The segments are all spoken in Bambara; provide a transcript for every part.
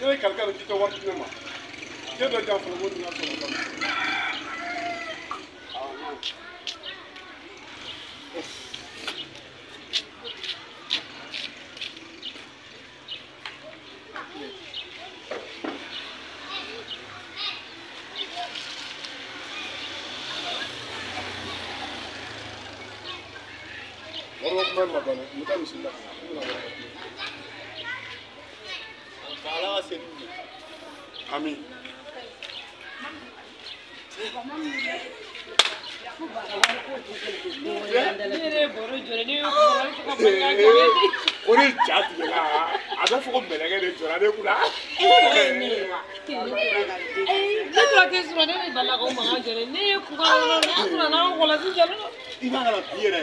Ne ye kalikan de k'i tɛ wari di ne ma. Cɛ dɔ jan fɔlɔ ko nin y'a sɔrɔ ka wari kuma ma ban dɛ, n bɛ taa misiri la ka na, n bɛna wari di. Ala ka segin bi. Ami. Ko ni ja tigɛla a bɛ fɔ ko mɛlɛkɛ de jɔra ne kunna. Ne tora k'e sɔrɔ ne de balila k'o mankan jɔ dɛ. Ne ye kuka kɔnɔ ne y'a sɔrɔ n'an kɔlɔsi jɔlen don. I b'a kana bi yɛrɛ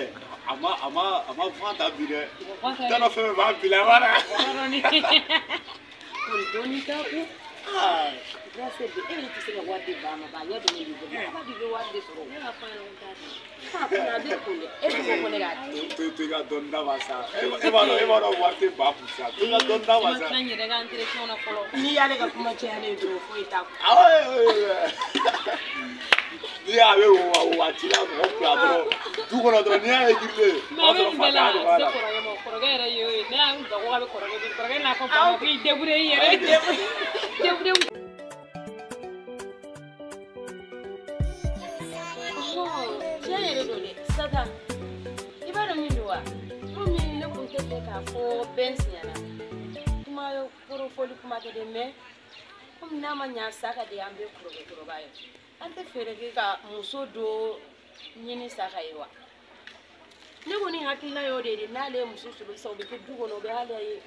a ma fan ta bi dɛ. T'a dɔn fɛn fɛn b'a bi la a b'a la. Kɔni dɔɔni t'a kun. Grand sœur de e yɛrɛ tɛ se ka wari di ba ma ba ɲɛ dɔn b'i bolo a b'a dɔn i bɛ wari de sɔrɔ. Ne b'a fɔ a ɲɛna ko n t'a di. A kɔni a bɛ kun dɛ e bɛ ko ne k'a di. To i ka dɔɔni d'a ma sa. E b'a dɔn wari tɛ ba kun sa. To i ka dɔɔni d'a I ma ma sa. tila n yɛrɛ ka entretien na fɔlɔ. N'i y'ale ka kuma cayalen ye dɔrɔn foyi t'a kun. Awɔ, n'i y'a bɛ wo waati la mɔgɔ bila dɔrɔn du kɔnɔ dɔrɔn n'i y'a ye girilen Mais o a b'a bɛ sɔrɔ nin bɛɛ la fantanya de a b'a tɛ la. kɔrɔkɛ ma kɔrɔkɛ yɛrɛ ye o ye ne y'a ba ko k'a bɛ kɔrɔkɛ bolo kɔrɔkɛ n'a fɔ ba ma k'i débrouiller i yɛrɛ débrouiller. Tiɲɛ yɛrɛ don dɛ Sata i b'a dɔn min don wa komi ne kun tɛ fɛ k'a fɔ bɛn siɲɛna kuma kɔrɔfɔli kuma tɛ dɛ mais komi n'a ma ɲa Saka de an bɛ kɔrɔkɛ kɔrɔba ye an tɛ fɛɛrɛ kɛ ka muso dɔ ɲini Saka ye wa ne kɔni hakilina y'o de ye n'ale ye muso sɔrɔ sisan o bɛ kɛ du kɔnɔ o bɛ hali a ye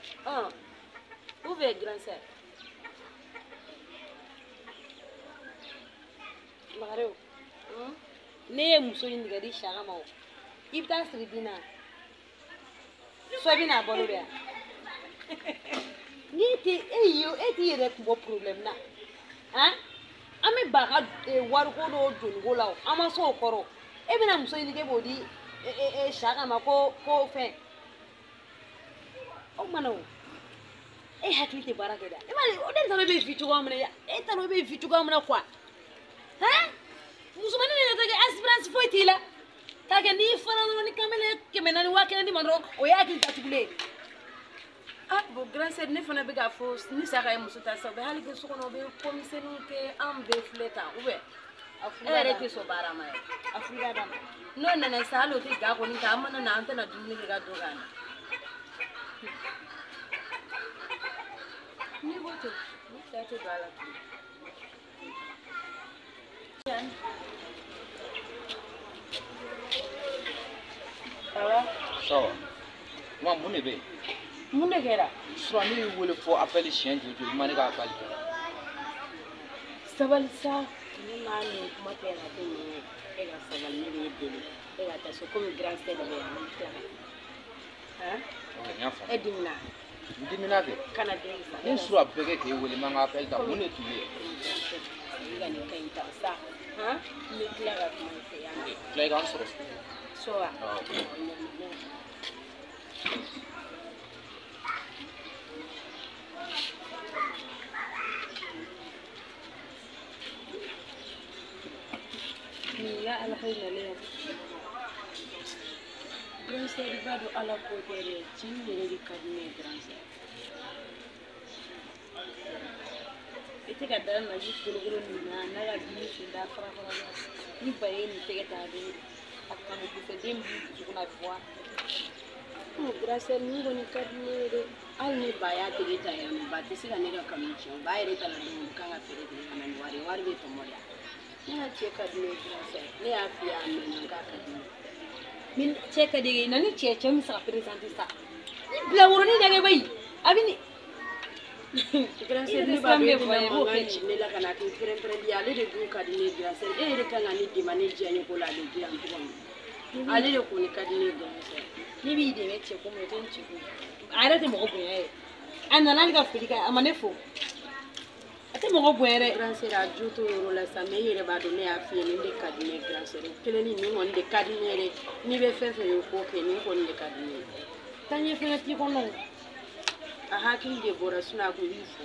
ou bien grand sœur Makarew ne ye muso ɲini ka di Saka ma o i bɛ taa siri bin na soit i bɛ n'a balo de yan n'i tɛ e ye e t'i yɛrɛ kun bɔ problème na han an bɛ ba ka wariko dɔw doniko la o an ma se o kɔrɔ e bɛna muso ɲini k'e b'o di Saka ma ko fɛn o mana o e hakili tɛ baara kɛ dɛ e m'a ye o de t'a dɔn e bɛ vi cogoya min na e t'a dɔn e bɛ vi cogoya min na quoi han musomanin de ka kɛ espérance foyi t'i la k'a kɛ n'i fana dɔrɔn ni kamalen ye 400 1000 d'i ma dɔrɔn o ye hakili datugulen ye. Ah bon grand sœur ne fana bɛ k'a fɔ ni Saka ye muso ta sisan u bɛ hali kɛ so kɔnɔ u bɛ ko misɛnninw kɛ an bɛɛ filɛ tan ou bien e yɛrɛ tɛ sɔn baara ma yɛrɛ. A furu ka d'a ma. N'o nana sisan hali o tɛ ga kɔni ta an mana na an tɛna dumuni kɛ ka don k'an na. N'i ko ten ne da tɛ don a la tuguni. Ça va? Ça va. Kuma mun de bɛ yen? Mun de kɛra? Sura ne y'i wele fɔ appel siɲɛ joli joli i ma ne ka appel kɛ. Sabali sa ne m'a mɛn kuma tɛ a tɛ ɲɛ e ka sabali ne b'e deli e ka taa so komi grand sœur bɛ yan an bɛ tila ka han. Ok, n y'a faamu. E dimina? N dimina kɛ. Kana dimi sa. Ne sura bɛɛ kɛ k'e wele n ma n ka appel ta mun de tun bɛ yen? I ka nin ka ɲi tan sa han n bɛ tila ka kuma i fɛ yan. Ok, tila i k'an sɔrɔ so. So wa? Awɔ. Nin ya alakari nalen ye. Grand sœur i b'a dɔn ala ko tɛ dɛ cɛ in yɛrɛ de ka di ne ye grand sœur. I tɛ ka da naji kolokolo nin na n'a ka dumuni sen da fara fara la ni ba ye nin tɛgɛ ta a bɛ a kanu dusɛ den b'i dusukun na a bɛ bɔ a la. Grand sœur nin kɔni ka di ne ye dɛ hali ni ba y'a tɛgɛ ta yan nɔ ba tɛ se ka ne ka kanu tiɲɛ ba yɛrɛ ta la don min kan ka feere tigɛ ka na ni wari ye wari bɛ tɔmɔ de ne ka cɛ ka di ne ye grand sœur ne y'a f'i ye a mɛnna k'a ka di ne ye. Min cɛ ka di ye na ni cɛ cɛ min bɛ se ka présenter sa ni bilakoronin da kɛ bayi a bɛ nin. Grand sœur ne b'a dɔn e bɛna mankan ci ne la ka na kɛ pɛrɛn-pɛrɛnli ye ale de dun ka di ne ye grand sœur e yɛrɛ kan ka ne dɛmɛ ne diyaɲɛ ko la a bɛ diyan cogo min ale de kɔni ka di ne ye grand sœur. Ne b'i dɛmɛ cɛ ko min o tɛ n cɛ ko ye a yɛrɛ tɛ mɔgɔ bonya yɛrɛ a nana hali ka foli kɛ a ma ne fo a tɛ mɔgɔ bonya dɛ. Grand sœur a jo t'o yɔrɔ la sa mais e yɛrɛ b'a dɔn ne y'a f'i ye nin de ka di ne ye grand sœur o kelen ni nin kɔni de ka di ne ye dɛ n'i bɛ fɛn fɛn ye o k'o kɛ nin kɔni de ka di ne ye. Taaɲɛ fɛnɛ t'i kɔnɔ o. A hakili de bɔra sinɔn a kun b'i fo.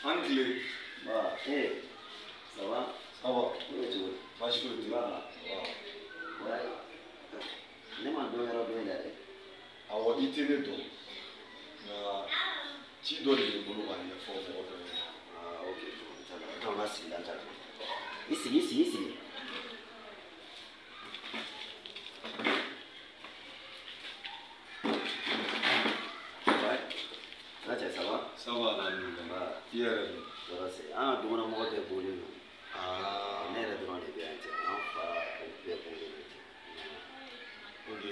An tile. Ba, eh, ça va? Ça va. E bɛ cogo di? Baasi foyi t'i la. Ouais. Ne ma dɔn yɔrɔ dɔ in la dɛ. Awɔ, i tɛ ne dɔn. Nka ci dɔ de bɛ n bolo k'a ɲɛfɔ mɔgɔ dɔ ye. Ah, ok. Attends, on va sigi là. I sigi, i sigi, i sigi. Ouais. Là, ça va? Ça va, alhamdulilah. I yɛrɛ dun? Tɔɔrɔ se. An ka dukɔnɔmɔgɔ bɛɛ bɔlen don. Aa. Ne yɛrɛ dɔrɔn de bɛ yan cɛ. An fa bɛɛ bɔlen don cɛ. Ok,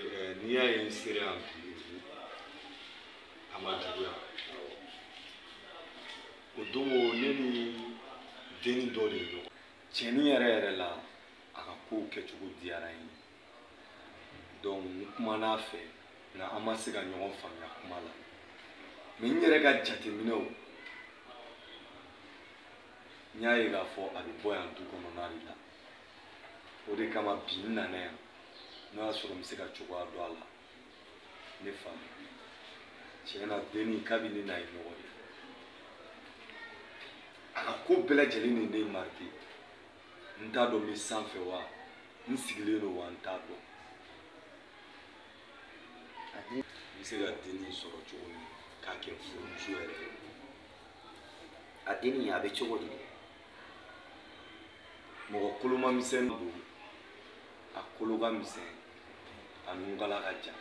n'i y'a ye n sera yan bi, a ma juguya. O don ne ni denni dɔ de ye ɲɔgɔn. Cɛnni yɛrɛ yɛrɛ la, a ka kow kɛcogo diyara n ye. Donc n kumana a fɛ, nka an ma se ka ɲɔgɔn faamuya kuma la. Mais n yɛrɛ ka jateminɛw, n y'a ye k'a fɔ a bɛ bɔ yan du kɔnɔna de la. O de kama bi n nana yan, n'o y'a sɔrɔ n bɛ se ka cogoya dɔn a la. Ne fa, tiɲɛ na denni kabi ne n'a ye ɲɔgɔn ye. A ka ko bɛɛ lajɛlen de ne marqué. N t'a dɔn n bɛ sanfɛ wa, n sigilen don wa, n t'a dɔn. N bɛ se ka denni sɔrɔ cogo min k'a kɛ furumuso yɛrɛ ye. A denni a bɛ cogo di? Mɔgɔ koloma misɛn don, a kolo ka misɛn, a nugala ka jan.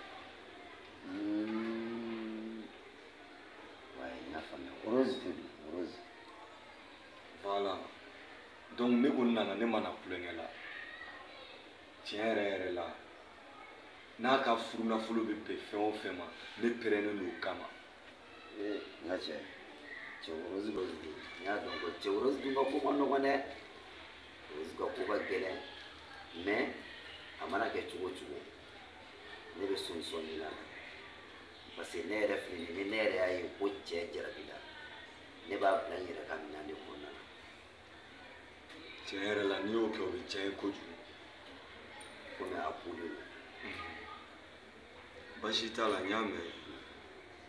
Ouais, n y'a faamuya. Rose de don, Rose. Voilà. Donc ne kɔni nana, ne ma na kulonkɛ la. Tiɲɛ yɛrɛ yɛrɛ la, n'a ka furunafolo bɛ bɛn fɛn o fɛn ma, ne pɛrɛnnen don o kama. Ee, n ka cɛ, cɛ Rose dun, n y'a dɔn ko cɛ Rose dun ka ko ma nɔgɔn dɛ. Rose ka ko ka gɛlɛn. Mais a mana kɛ cogo o cogo, ne bɛ solution ɲini a la. Parce que ne yɛrɛ filɛ nin ye, ni ne yɛrɛ y'a ye ko cɛ jarabi la, ne b'a bila n yɛrɛ ka minɛn de kɔnɔna na. Tiɲɛ yɛrɛ la, n'i y'o kɛ o bɛ diya n ye kojugu. Komi a kulen don. Baasi t'a la, n y'a mɛn.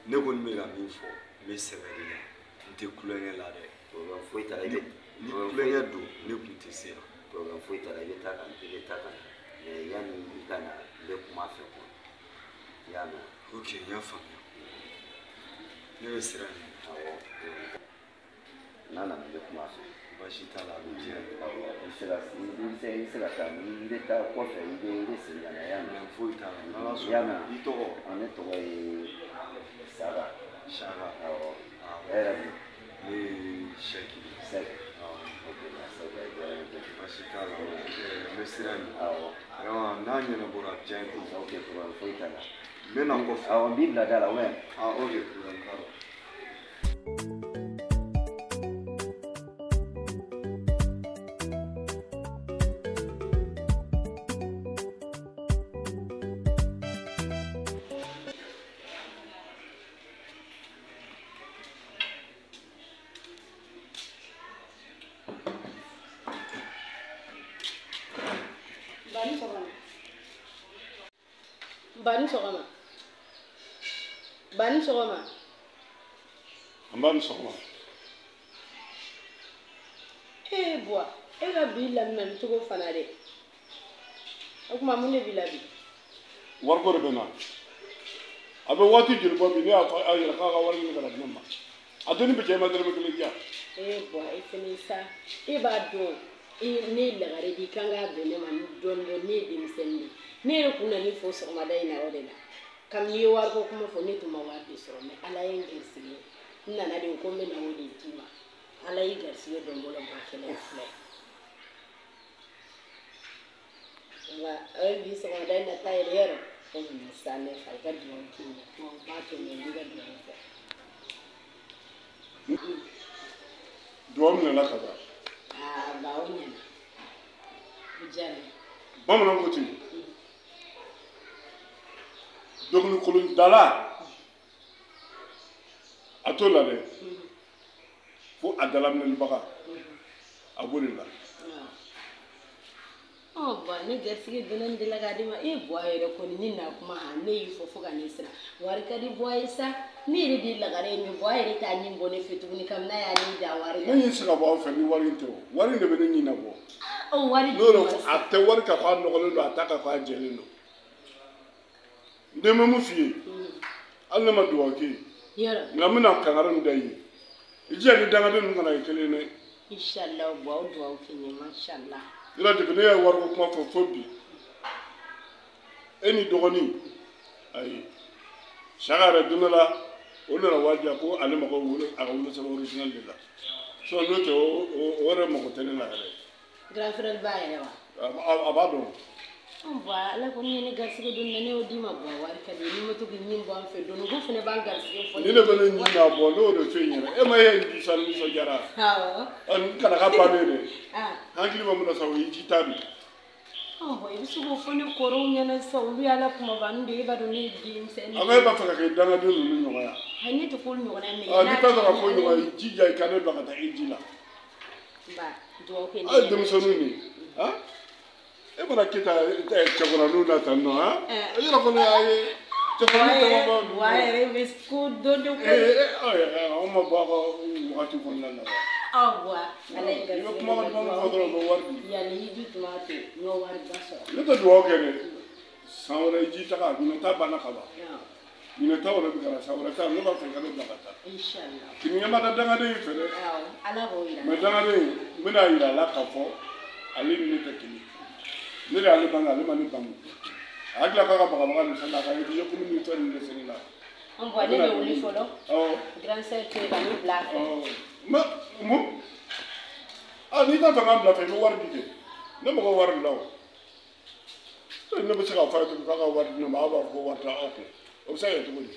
Ne kɔni bɛ ka min fɔ, n bɛ sɛbɛ de la. N tɛ kulonkɛ la dɛ. Problème foyi t'a la, i bɛ. Ni kulonkɛ don, ne tun tɛ se yan. Problème foyi t'a la, i bɛ taa ka na, i bɛ taa ka na. Mais yanni i ka na, n bɛ kuma a fɛ quoi. I y'a mɛn? Ok, n y'a faamuya. Ne bɛ sira ɲini. Awɔ. N'a nana, n bɛ kuma a fɛ. Baasi t'a la, a bɛ diya n ye. Awɔ, i bɛ se ka i bɛ se i bɛ se ka taa, i bɛ taa kɔfɛ, i bɛ segin ka na, i y'a mɛn? Problème foyi t'a la, n'Ala I y'a sɔnna. mɛn? I tɔgɔ? Ne tɔgɔ ye Saka. Saka. Awɔ. Awɔ. E yɛrɛ dun? Ne ye Sɛki. Sɛki. Awɔ. Ok, Sɛki, a diyara n ye kojugu. Baasi t'a la, n bɛ sira ɲini. Awɔ. Vraiment, n'a ɲɛnabɔra, a bɛ diya n ye kojugu. Ok, problème foyi t'a la. N bɛ na kɔfɛ. Awɔ, n b'i bila da la, ou bien? Ah, ok, problème t'a la. Ba ni sɔgɔma. Ba ni sɔgɔma. Ba ni sɔgɔma. An b'a ni sɔgɔma. Ee Buwa, e ka bi laminɛli cogo fana dɛ. O tuma mun de b'i la bi? Wariko de bɛ n na. A bɛ waati joli bɔ bi, ne y'a fɔ aw ɲɛna k'a ka wari ɲini ka na di ne ma. A donni bɛ cɛ, e ma dɔrɔmɛ kelen di yan. Ee Buwa, e fɛnɛ sa, e b'a dɔn e ne ye lagare di kan k'a bɛn ne ma dɔɔni dɔɔni, ne ye denmisɛnnin de ye. Ne yɛrɛ kun nana i fo sɔgɔmada in na o de la. Kabini i ye wariko kuma fɔ, ne tun ma wari de sɔrɔ, mais Ala ye n garisɛgɛ. N nana de ko n bɛ na o de d'i ma. Ala y'i garisɛgɛ don n bolo ba kelen filɛ. Nka a ye bi sɔgɔmada in na taa yɛrɛ yɔrɔ. O minɛ sa ne fa, i ka dugawu k'i ɲɛ. Dugawu ba kɛ n ye, n b'i ka dugawu fɛ. Dugawu minɛna ka ban. Aa ba, o ɲɛna. O diyara n ye. Bamananw ko ten. Dɔnkili kolon dala, a t'o la dɛ. Fo a dalaminɛlibaga, a b'o de la. Ɔ ba ne garisɛgɛ donna ne delila k'a di ma e Buwa yɛrɛ kɔni ni na kuma han ne y'i fɔ fo ka ne siran wari ka di Buwa ye sa ne yɛrɛ de ye lagare ye mɛ Buwa yɛrɛ t'a ɲin bɔ ne fɛ tuguni kabini n'a y'a ɲin da wari la. Ne y'i se ka bɔ aw fɛ ni wari in tɛ o wari in de bɛ ne ɲin na bɔ. Ɔ wari n'o de a tɛ wari ka fɔ a nɔgɔlen don a ta ka fɔ a jɛlen don. N den bɛ mun f'i ye hali ne ma dugawu k'i ye nka n bɛna kangari min da i ye i jija ni dangaden ninnu kana kɛ kelen ye dɛ. Inshallah Buwa o dugawu kɛ n ye mashallah. Yɔrɔ depuis ne ye wariko kuma fɔ fo bi e ni dɔgɔnin ayi Saka yɛrɛ don dɔ la o nana wari di yan ko ale mago wolo a ka wolosɛbɛn original de la sinon n'o tɛ o yɛrɛ mago tɛ ne la yɛrɛ. Grand frère b'a yɛrɛ wa. A b'a dɔn. Buwa ala kɔni ye ne garisɛgɛ don na ne y'o d'i ma Buwa wari ka di n'i ma to k'i ɲin bɔ an fɛ dɔɔni ko fana b'an garisɛgɛ fɔ. Ni ne bɛ ne ɲin n'a bɔ ne y'o de f'e ɲɛna e ma e ye nisɔndiyara. Awɔ. N kana ka bannen dɛ. Hakili bɛ mun na sa o ye ji ta de ye. Bɔn i bɛ se k'o fɔ ne kɔrɔw ɲɛna sisan olu y'ala kumabani de ye e b'a dɔn ne ye denmisɛnnin. A ko e b'a fɛ ka kɛ dangaden ninnu ɲɔgɔn ye. Ayi ne tɛ k'olu ɲɔgɔnna ye mɛ. N'i t'a fɛ ka k'o ɲɔgɔn ye jija i ka ne bila ka taa e ji la. Ba dugawu kɛ ne ɲɛna. Aw ye denmisɛnninw de ye. E mana kɛ tan cɛkɔrɔbaninw na tan nɔ han yɔrɔ kɔni a ye cɛkɔrɔbanin caman b'a Buwa yɛrɛ bɛ ko dɔn de koyi. Anw ma bɔ a ka wagati kɔnɔna na. Ɔ Buwa ala ye garisɛgɛ i bɛ kuma duman min fɔ dɔrɔn u bɛ wari di. Yanni hiji tun b'a to n ka wari ba sɔrɔ. Ne tɛ dugawu kɛ dɛ san wɛrɛ ji taga ɲinɛ ta banna ka ban. Ɲinɛ ta wɛrɛ bɛ ka na san wɛrɛ ta ne b'a fɛ i ka ne bila ka taa. Inshallah. Kini ɲɛ ma da dangaden in fɛ dɛ. Awɔ ala b'o yira. Mɛ dangaden in n bɛna yira a la k'a fɔ ale ni ne tɛ kelen ye. Ne de y'ale bange ale ma ne bange a hakili k'a ka bagabaga nin fɛn na a ka yekulu ni fɛn ninnu de sɛnɛ la. Bɔn ne bɛ wuli fɔlɔ. Awɔ. Grand sœur to yen ka ne bila a fɛ. Mɛ mun n'i t'a fɛ k'an bila fɛ i bɛ wari di kɛ ne mago wari de la o ne bɛ se k'a fɔ a ye cogo k'a ka wari di ne ma aw b'a fɔ ko wari t'aw kun o bɛ se ka kɛ cogo di.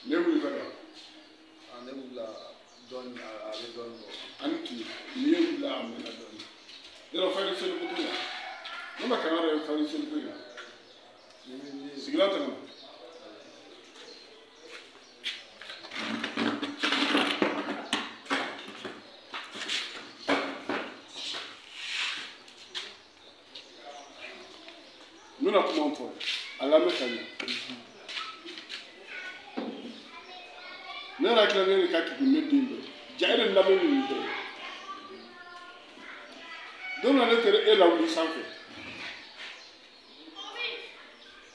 Ne wuli ka da. Ne wulila dɔɔni a bɛ dɔɔni bɔ. Ani tile n'i ye wulila a mɛnna dɔɔni. Yɔrɔ fɛn seliko t'o la. Ne ma kanga yɛrɛ fɛn seliko in na. Sigila tɛ ka na. N bɛna kuma fɔ a lamɛn ka ɲɛ. Ne yɛrɛ hakili la ne de ka kegun ne den bɛɛ ja e de lamɛn nin bɛɛ don min na ne taara e lawuli sanfɛ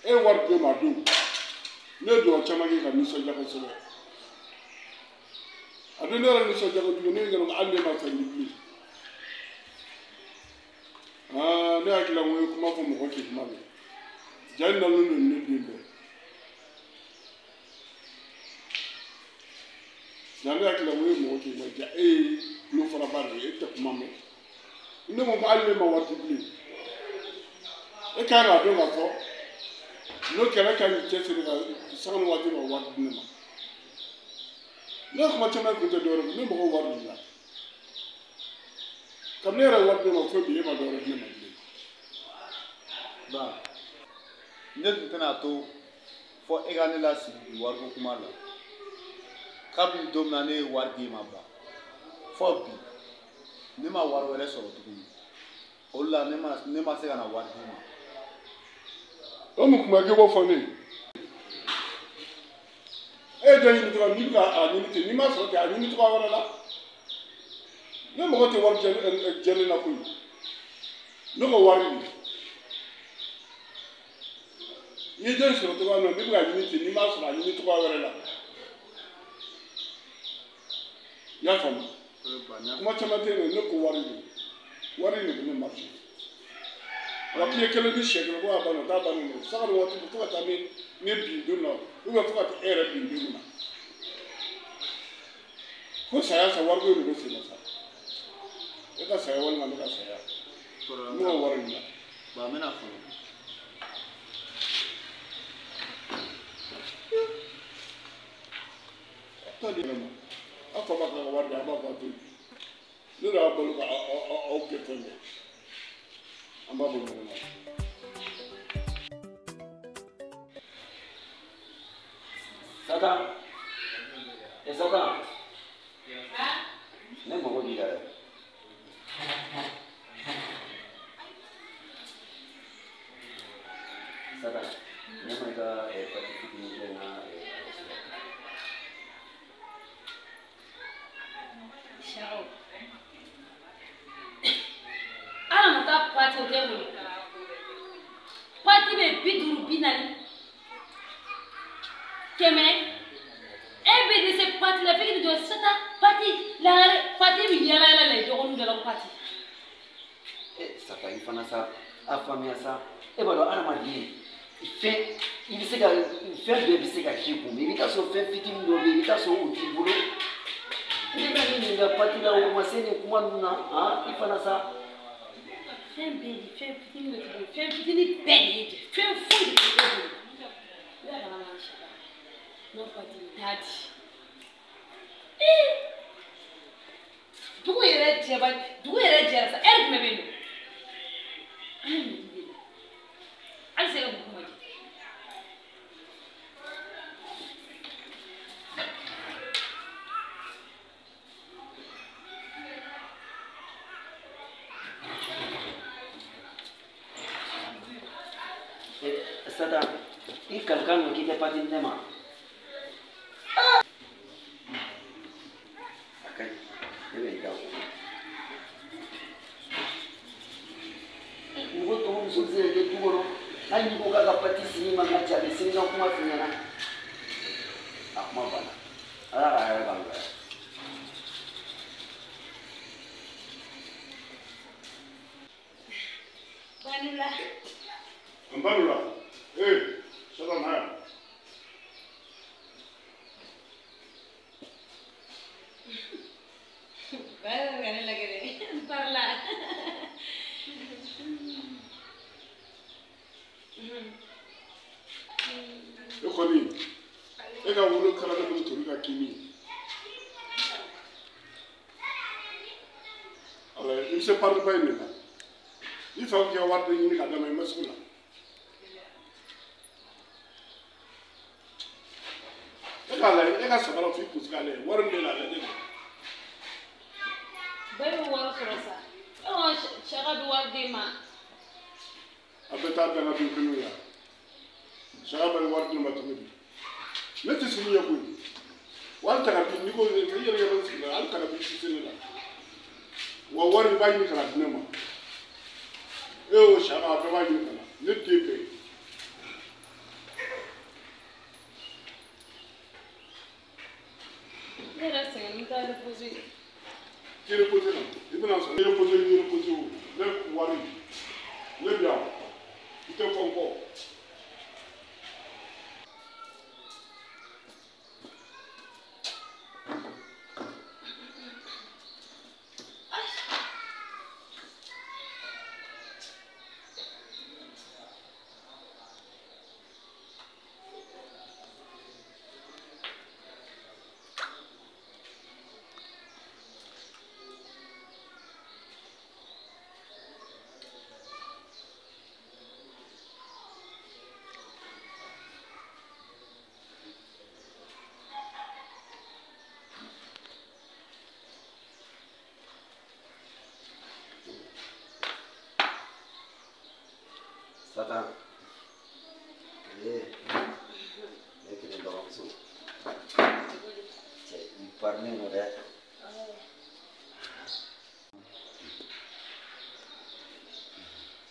e ye wari di ne ma don ne ye dugawu caman kɛ ka nisɔndiya kosɛbɛ a don ne yɛrɛ nisɔndiya kojugu ne yɛrɛ ko hali ne ma fɛn di bilen ne hakili la ko n ye kuma fɔ mɔgɔ tɛ kuma mɛn ja e nalen don ne den bɛɛ. Ja ne hakili la ko e ye mɔgɔ k'i ma ja e ye tulo faraba de ye e tɛ kuma mɛn ne ko hali ne ma wari di bilen e kan k'a dɔn k'a fɔ n'o kɛra e kan k'i cɛsiri ka sanga ni waati ka wari di ne ma ne kuma caman kun tɛ dɔwɛrɛ ye ne mago wari de la kabini ne yɛrɛ ye wari di ne ma fo bi e ma dɔwɛrɛ di ne ma bilen. Ba ne tun tɛna to fɔ e ka ne lasigi wariko kuma la. Kabini don min na ne ye wari d'i ma ba fɔ bi ne ma wari wɛrɛ sɔrɔ tuguni o de la ne ma se ka na wari d'i ma. O mun kuma k'e b'o fɔ ne ye e ye dɔ ɲini cogoya min n'i bɛ ka a ɲini ten n'i ma sɔrɔ ten a ɲini cogoya wɛrɛ la ne mago tɛ wari jɛlen na koyi ne ko wari de i ye dɔ sɔrɔ cogoya min na n'i bɛ ka ɲini ten n'i ma sɔrɔ a ɲini cogoya wɛrɛ la. I y'a faamu kuma caman tɛ yen nɔ ne ko wari de wari de bɛ ne marché. Wa k'i ye kelen ni siɲɛ kelen ko a banna o t'a bannen don saga ni waati fo ka taa ne bin don na ou bien fo ka taa e yɛrɛ bin don na ko saya sa wariko de bɛ sen na sa e ka saya walima ne ka saya ne ka wari in na. Ba n bɛna fɔlɔ. Taa di ne ma aw fa b'a ka wari di a b'a fɔ a to yen ne de y'a balo ka aw kɛ fɛn bɛɛ an b'a bolo ɲɔgɔn na. Satan, e Satan, ne mago b'i la dɛ. Satan, ne ma i ka pati fitinin kɛ n ka alasi la. Ciao. Ala ma taa pati o tɛ bolo. Pati bɛ 50 40 100 e bɛ dɛsɛ pati la f'e k'i jɔ Satan pati lagare pati bɛ yala yala la i dɔgɔninw da la ko pati. Satan i fana sa a faamuya sa e b'a dɔn adamaden fɛn i bɛ se ka fɛn bɛɛ bɛ se ka k'i kun i bɛ taa sɔrɔ fɛn fitinin dɔ bɛ yen i bɛ taa sɔrɔ o t'i bolo ne bɛ ne ɲininka pati la o ma se nin kuma ninnu na i fana sa. Fɛn bɛɛ de fɛn fitinin dɔ t'i bolo fɛn fitinin bɛɛ de ye jɛ fɛn foyi de t'i bolo. I b'a kalama saka n'o pati n t'a di. Dugu yɛrɛ jɛba dugu yɛrɛ jɛra sa ɛri jumɛn bɛ yen nɔ. An ye nin de la halisa e ka dugu ma jɛ. Satan, i kalikan don k'i tɛ pati di ne ma. A ka ɲi, ne bɛ n da ko. Mɔgɔ tɔgɔ muso bɛ se ka kɛ du kɔnɔ hali n'i ko k'a ka pati sigi ma ka ca a bɛ sini ka kuma f'i ɲɛna. A kuma banna. Ala ka hɛrɛ k'an bɛɛ. Banula. N banula. Ee, Satan na yan. Baara bɛ ka ne lajɛ dɛ. N parila. E kɔni e ka wolo kala ne bolo tobi ka kini. Ala i bɛ se pari ba in de la. I fa ko k'i ka wari de ɲini ka d'a ma i ma sugu la. E k'a lajɛ e ka samara f'i kunsigi a lajɛ wari min b'e la a lajɛ. Bɛɛ bɛ wari sɔrɔ sa. E ko Saka bɛ wari d'e ma. A bɛ taa dangaden kelen ya. Saka bɛ wari di ne ma cogo di? Ne tɛ sini ɲɛ koyi. Wari ta ka di n'i ko i yɛrɛ yɛrɛ sigi la hali ta ka di i tɛ se ne la. Wa wari i b'a ɲini ka na di ne ma. E y'o Saka a bɛɛ b'a ɲini ka na ne den bɛɛ ye. Ne yɛrɛ sɛgɛn n t'a reposer. K'i reposer na i bɛna sɔrɔ i reposer i reposer o ne wari ne bi yan i tɛ fɔ n kɔ. Satan, ne kelen dɔgɔmuso. Cɛ i parilen don dɛ.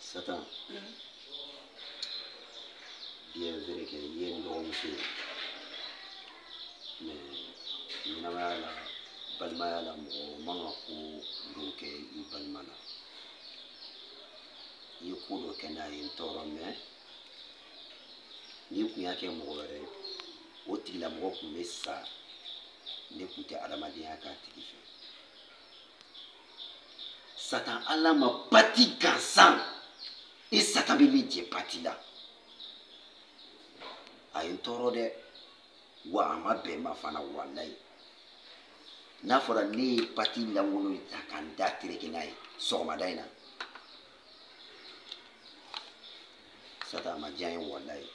Satan, bien vrai que i ye n dɔgɔmuso ye mais ɲɛnamaya la balimaya la mɔgɔ man ka ko dɔw kɛ i balima la. I ye ko dɔ kɛ n'a ye n tɔɔrɔ mɛ n'i kun y'a kɛ mɔgɔ wɛrɛ ye o tigilamɔgɔ kun bɛ sa ne kun tɛ adamadenya k'a tigi fɛ. Satan ala ma pati gansan e Satan bɛ min jɛ pati la a ye n tɔɔrɔ dɛ wa a ma bɛn ma fana walayi n'a fɔra ne ye pati lankolon ta ka n da tereke n'a ye sɔgɔmada in na Satan a ma diya n ye walayi.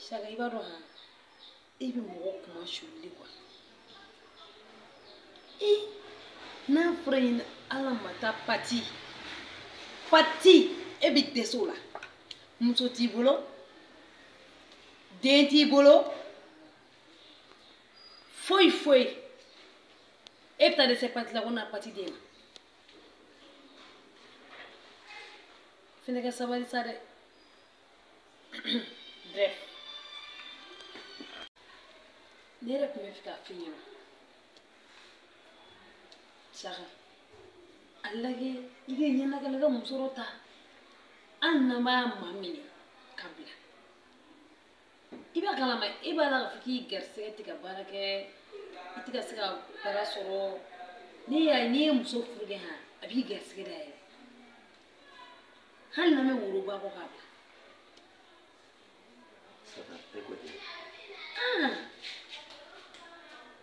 Saka i b'a dɔn han e bɛ mɔgɔ kuma suli kuwa e n'a fɔra ɲini ala ma taa pati pati e bɛ dɛsɛ o la muso t'i bolo den t'i bolo foyi foyi e bɛ taa dɛsɛ pati la ko na pati den na fɛnɛ ka sabali sa dɛ bref ne yɛrɛ tun bɛ fɛ k'a f'i ɲɛna Saka a lajɛ i ka ɲɛnakala ka muso dɔ ta hali n'an b'a maminɛ ka bila i b'a kalama e b'a la k'a fɔ k'i garisɛgɛ tɛ ka baara kɛ i tɛ ka se ka baara sɔrɔ ne y'a ye n'i ye muso furu kɛ han a b'i garisɛgɛ dayɛlɛ hali n'an bɛ woro bɔ a kɔ k'a bila. Satan e ko ten.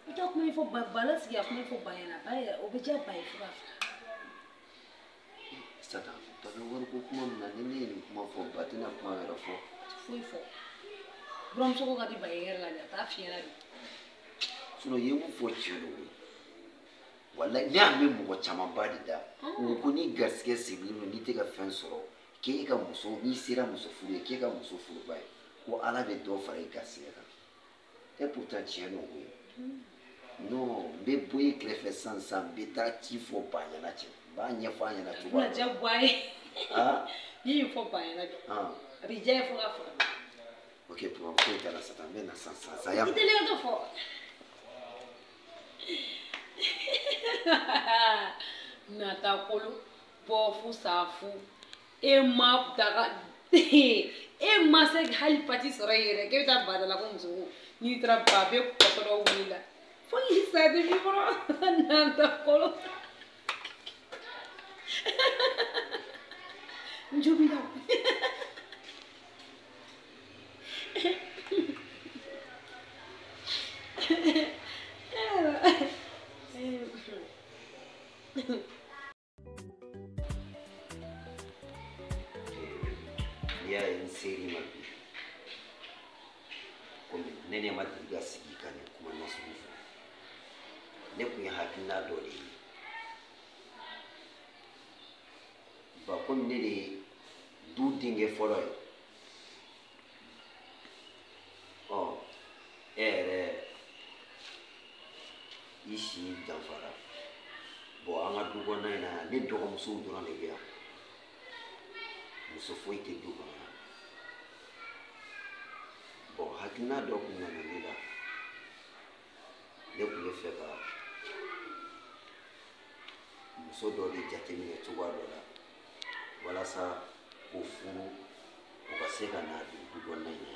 I t'a kuma fɔ ba la sigi a kuma fɔ ba ɲɛna ba yɛrɛ o bɛ diya ba ye fo k'a faga. Satan ba bɛ wariko kuma min na ni ne ye nin kuma fɔ ba tɛna kuma wɛrɛ fɔ. Foyi fɔ buramuso ko ka di ba ye yɛrɛ la de a t'a f'i ɲɛna de. Sinon i ye mun fɔ tiɲɛ don koyi walayi ne y'a mɛn mɔgɔ camanba de da u ko ni garisɛgɛ sigilen don n'i tɛ ka fɛn sɔrɔ k'e ka muso n'i sera muso furu ye k'e ka muso furu ba ye ko ala bɛ dɔ fara i garisɛgɛ kan e pourtant tiɲɛ don koyi. Non n bɛ bɔ i kɛrɛfɛ sisan sisan n bɛ taa ci fɔ ba ɲɛna cɛ n b'a ɲɛfɔ a ɲɛna cogo min na. A bɛna diya ba ye. N'i y'o fɔ ba ɲɛna bi. A bɛ diya ye fo k'a faga. Ok problème foyi t'a la Satan n bɛ na sisan sisan sisan. I teliya dɔ fɔ. Nata kolo bɔfu safu e ma daga e ma se hali pati sɔrɔ i yɛrɛ k'e bɛ taa ba da la ko muso ko n'i taara ba bɛ kɔsɔ dɔ wuli la fo k'i sa depuis fɔlɔ nata kolo n jo b'i la. N'i y'a ye n ser'i ma bi komi ne ne ma deli ka sigi ka nin kuma nasugu fɔ ne kun ye hakilina dɔ de ye ba komi ne de ye du denkɛ fɔlɔ ye ɔ e yɛrɛ i si danfara bɔn an ka du kɔnɔna in na yan ne dɔgɔmusow dɔrɔn de bɛ yan muso foyi tɛ du kɔnɔ yan bɔn hakilina dɔ kun nana ne la ne kun bɛ fɛ ka muso dɔ de jateminɛ cogoya dɔ la walasa k'o furu o ka se ka na don du kɔnɔna in na.